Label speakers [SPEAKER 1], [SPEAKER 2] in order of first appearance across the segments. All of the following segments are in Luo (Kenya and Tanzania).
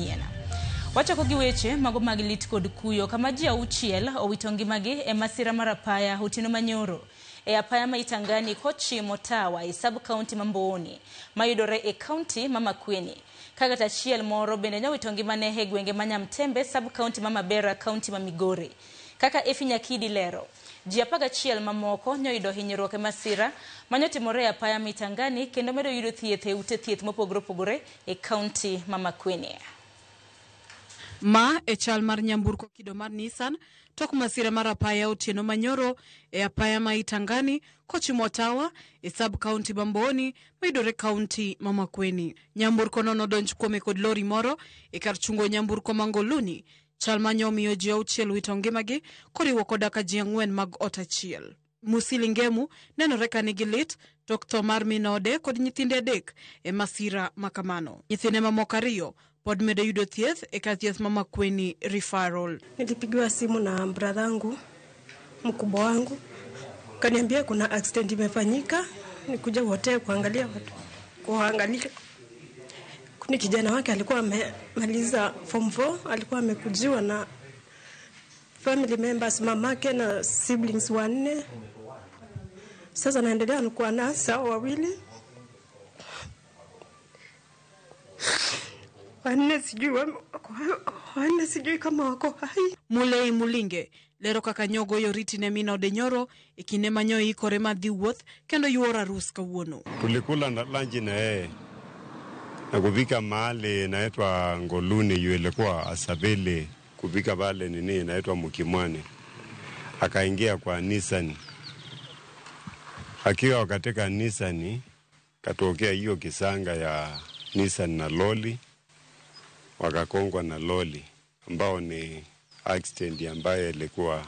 [SPEAKER 1] manyien. Wachako gi weche mago mag lit kod kuyo kama ji 6 owito ngimagi e masira mar apaya otieno manyoro e apaya ma Itangani kochimo Tawa e sub county ma Mbooni mayudore e county ma Makueni. Ka ng'at achiel moro bende nowito ngimane e gwenge ma Nyamtembe sub county ma Mabera county ma Migori. Kaka Effie Nyakidi lero, ji 11 mamoko nyoyudo hinyruok e masira manyotimore e apaya ma Itangani kendo medo yudo thieth e ute thieth mopogore opogore e county ma Makueni.
[SPEAKER 2] Ma e chal mar nyamburko kido mar Nissan tok masira mar apaya otieno manyoro e apaya ma Itangani kochimo Tawa e sub county ma Mbooni mayudore county ma Makueni. Nyamburko no nodonj kuome kod lori moro e kar chungo nyamburko ma Ngoluni. Chal manyo omiyo ji 6 wito ngimagi koriwo koda ka ji 4 mag ot achiel. Musili Ngemu nenore ka nigi lit tok tho mar min ode kod nyithinde 3 e masira makamano. Nyithinde mamoko 2 pod medo yudo thieth e kar thieth ma Makueni Referral.
[SPEAKER 3] Nilipigiwa simu na bradhangu mkubwa wangu, kaniambia kuna accident imefanyika, nikuja wote kuangalia watu, kuangalia. Kuna kijana wake alikuwa amemaliza form 4, alikuwa amekujiwa na family members, mamake na siblings 4. Sasa naendelea kuwa na sawa wawili. Wanne sijui kama wako hai.
[SPEAKER 2] Mulei Mulinge lero kaka nyogo yoriti ne min ode nyoro e kinde ma nyo ikore mar dhi wuoth kendo yuoro arus kawuono.
[SPEAKER 4] Tulikula na lunch na yeye na kufika mahali inaitwa Ngoluni, hiyo ilikuwa Asabele, kufika pale nini inaitwa Mukimwani, akaingia kwa Nissan. Akiwa katika Nissan katokea hiyo kisanga ya Nissan na loli, wakakongwa na loli ambao ni accident ambayo ilikuwa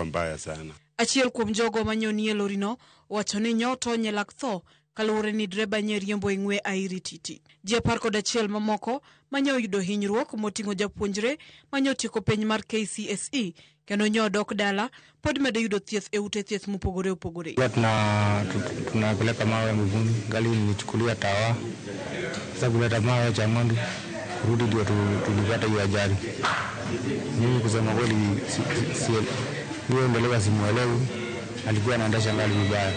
[SPEAKER 4] mbaya sana.
[SPEAKER 2] Achiel kuom jogo manyoni e lorino owacho ni nyoto nye lak tho kaluwore ni dereba nye riembo e ng'we airititi. Ji 11 mamoko manye oyudo hinyruok moting'o japuonjre manye otieko penj mar KCSE kendo nyo odok dala pod medo yudo thieth e ute thieth mopogore opogore.
[SPEAKER 5] Tunapeleka mawe Mvumi, gari lilichukuliwa Tawa. Sasa kuleta mawe cha ng'ondu kurudi ndio tulipata hiyo ajali. Mimi kusema kweli huyo dereva simuelewi, alikuwa anaendesha gari vibaya.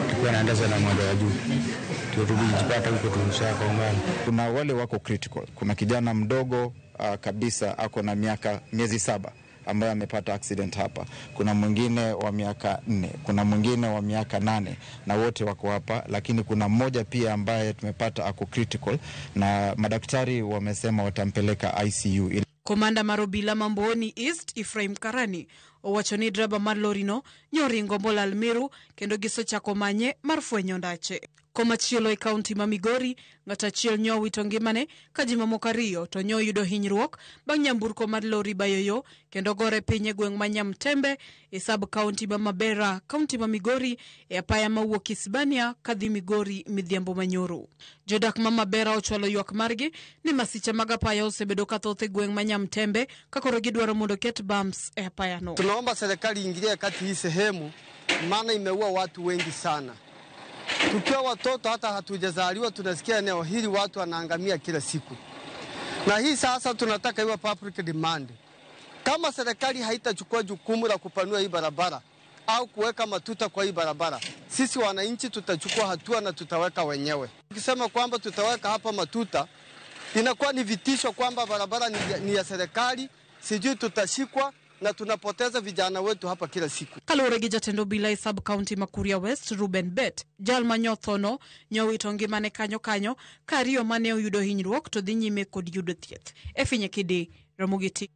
[SPEAKER 5] Alikuwa anaendesha na mwendo wa juu. Ndio tulijipata huko tumeshakongana.
[SPEAKER 6] Kuna wale wako critical. Kuna kijana mdogo kabisa ako na miezi 7 ambaye amepata accident hapa. Kuna mwingine wa miaka 4, kuna mwingine wa miaka 8 na wote wako hapa, lakini kuna mmoja pia ambaye tumepata ako critical na madaktari wamesema watampeleka ICU.
[SPEAKER 2] Komanda mar obila ma Mbooni East Ephraim Karani owacho ni dreba mar lorino nyoringo molal Meru kendo gisechako manye mar fwenyo ndache. Komachielo e kaunti ma Migori, ng'at achiel nyo owito ngimane ka ji mamoko 2 to nyo oyudo hinyruok bang' nyamburko mar lori bayo yo kendo gore piny e gweng' ma Nyamtembe e sub kaunti ma Mabera, kaunti ma Migori e apaya mawuok Isbania kadhi Migori midhiambo manyoro. Jodak ma Mabera ochwalo ywak margi ni masiche mag apaya osebedo kathoth e gweng' ma Nyamtembe ka koro gidwaro mondo ket bumps e apayano.
[SPEAKER 7] Tunaomba serikali iingilie kati hii sehemu, maana imeua watu wengi sana. Tukiwa watoto hata hatujazaliwa tunasikia eneo hili watu wanaangamia kila siku. Na hii sasa tunataka iwe public demand. Kama serikali haitachukua jukumu la kupanua hii barabara au kuweka matuta kwa hii barabara, sisi wananchi tutachukua hatua na tutaweka wenyewe. Ukisema kwamba tutaweka hapa matuta, inakuwa ni vitisho kwamba barabara ni ya serikali, sijui tutashikwa na tunapoteza vijana wetu hapa kila siku.
[SPEAKER 2] Kaluwore gi jatend obila e sub county ma Kuria West Ruben Bet, jal ma nyothono nyowito ngimane kanyo kanyo ka 2 mane oyudo hinyruok to dhi nyime kod yudo thieth. Effie Nyakidi, Ramogi TV.